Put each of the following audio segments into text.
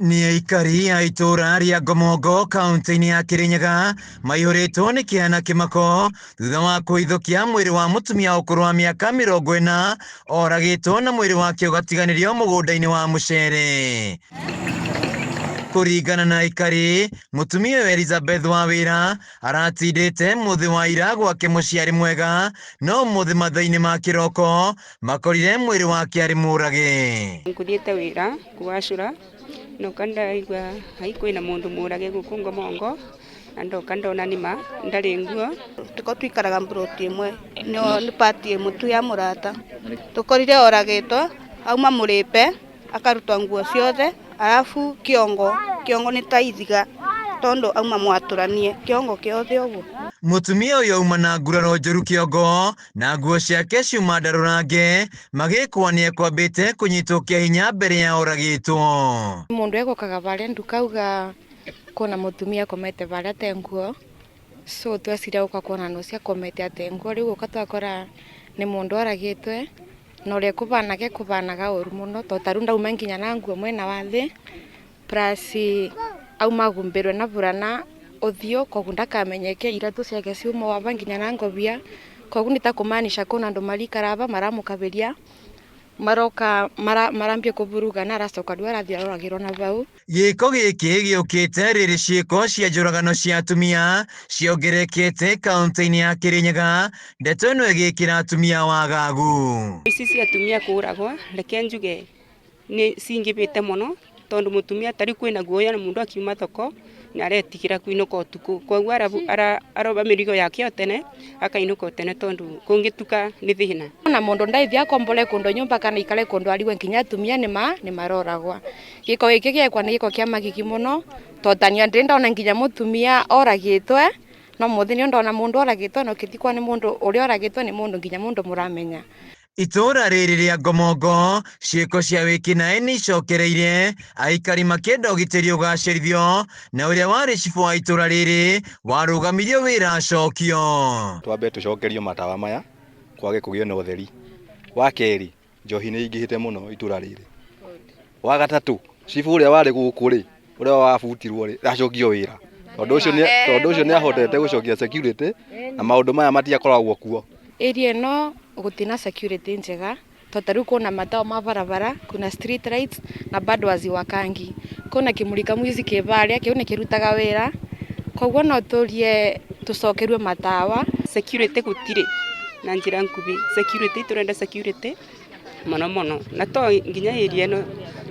Nĩ aikari a itũũra rĩa Ngomongo kaunti-inĩ ya Kirinyaga maihũrĩtwo nĩ kĩeha na kĩmako thutha wa kũhithũkia mwĩrĩ wa mũtumia wa ũkũrũ wa mĩaka 40 oragĩtwo na mwĩrĩ wake ũgatiganĩrio mũgũnda-inĩ wa mũcere. Kũringana na aikari, mũtumia ũyũ Elizabeth Wawĩra aratindĩte mũthĩ wa ira gwake mũciĩ arĩ mwega no ũmũthĩ mathaa-inĩ ma kĩroko makorire mwĩrĩ wake arĩ mũrage. Ngũthiĩte wĩra kũgacũra ndoka ndaigua hai kwĩna mũndũ mũrage gũkũ Ngomongo na ndoka ndona nĩma ndarĩ nguo. Tiko twikaraga mburoti ĩmwe nĩ pati ĩmwe tu ya mũrata. Tũkorire oragĩtwo auma mũrĩpe akarutwo nguo ciothe arabu kĩongo kĩongo nĩ ta ithiga tondu auma mwatũranie kĩongo kĩothe ũguo. Mũtumia ũyũ auma na nguraro njũru kĩongo na nguo ciake ciuma ndarũrange magĩkwa nĩ ekwambĩte kũnyitwo kĩa hinya mbere ya oragĩtwo. Mundu egũkaga varia ndukauga kwona mutumia akomete varia ate nguo, so twecira guka kuona nucio akomete ate nguo, riu guka twakora ni mundu oragitwe na uria ekuvanaga ekuvanaga uru muno to tariu ndauma nginya na nguo mwena wa thi, plus auma agumbirwe na burana uthio koguo ndakamenyeke, iratu ciake ciuma ava nginya na ngobia, koguo ni ta kumaanisha kwina andu marikara ava maramukabiria maroka marambia kuvurugana aracoka riu arathie aroragirwo na vau. Gĩko gĩkĩ gĩũkĩte rĩrĩ ciĩko cia njũragano cia atumia ciongererekete kaunti-inĩ ya Kirinyaga, ndeto ĩno ĩgĩkĩra atumia wagagu. Ici cia atumia kũragwo reke njuge nĩ cingĩbĩte mũno tondu mutumia tari kwina guoya na mundu akiuma thoko nĩ aretigĩra kuinũka ũtukũ, koguo aroba mĩrigo yake o tene akainũka o tene tondu kũngĩtuka nĩ thĩna. Na mundu ndaithia akombole kundu nyumba kana ikare kundu ariwe nginya atumia nĩ maroragwa. Gĩko gĩkĩ gĩekwa nĩ gĩko kĩa magigi mũno to tania ndĩ ndona nginya mutumia oragĩtwe no mũthĩ nĩ ndona mundu oragĩtwe no kĩtikwa nĩ mundu ũrĩa oragĩtwe nĩ mundu nginya mundu mũramenya. Itũũra rĩrĩ rĩa Ngomongo ciĩko cia wĩkinaĩ nĩ icokereirie aikari makĩenda ũgitĩri ũgacĩrithio na ũrĩa warĩ cibũ wa itũũra rĩrĩ warũgamirio wĩra acokio. Twambe tũcokerio matawa maya kwage kũgĩe na ũtheri. Wa kerĩ, njohi nĩ ingĩhĩte mũno itũũra rĩrĩ. Wa gatatũ, cibũ ũrĩa warĩ gũkũ rĩ, ũrĩa wabutirwo rĩ, acokio wĩra. Tondũ ũcio nĩ ahotete gũcokia security na maũndũ maya matiakoragwo kuo. Area ĩno gũtina security njega to tariu kuna matao ma barabara, kuna street lights na bado haziwakangi, kuna kimulika mwizi kivaria kiu ni kirutaga wira, koguo no turie tucokerwe matawa. Security gutiri na njira ngubi, security turenda security muno muno na to nginya area ĩno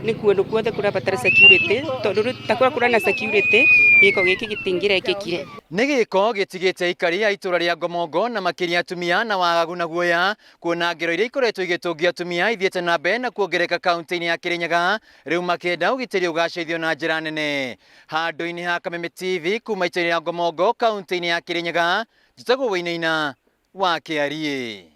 nĩ kundu kuothe kurabatara security tondu riu ta kura na security gĩko gĩkĩ gĩtingĩrekĩkire. Nĩ gĩko gĩtigĩte aikari a itũũra rĩa Ngomongo na makĩria atumia na wagagu na guoya kuona ngero iria ikoretwo igĩtũngia atumia ithiĩte na mbere na kuongerereka kaunti-inĩ ya Kirinyaga rĩu makĩenda ũgitĩri ũgacĩrithio na njĩra nene. Handũ-inĩ ha Kameme TV kuma itũũra rĩa Ngomongo kaunti-inĩ ya Kirinyaga, njĩtagwo Wainaina wa Kĩariĩ.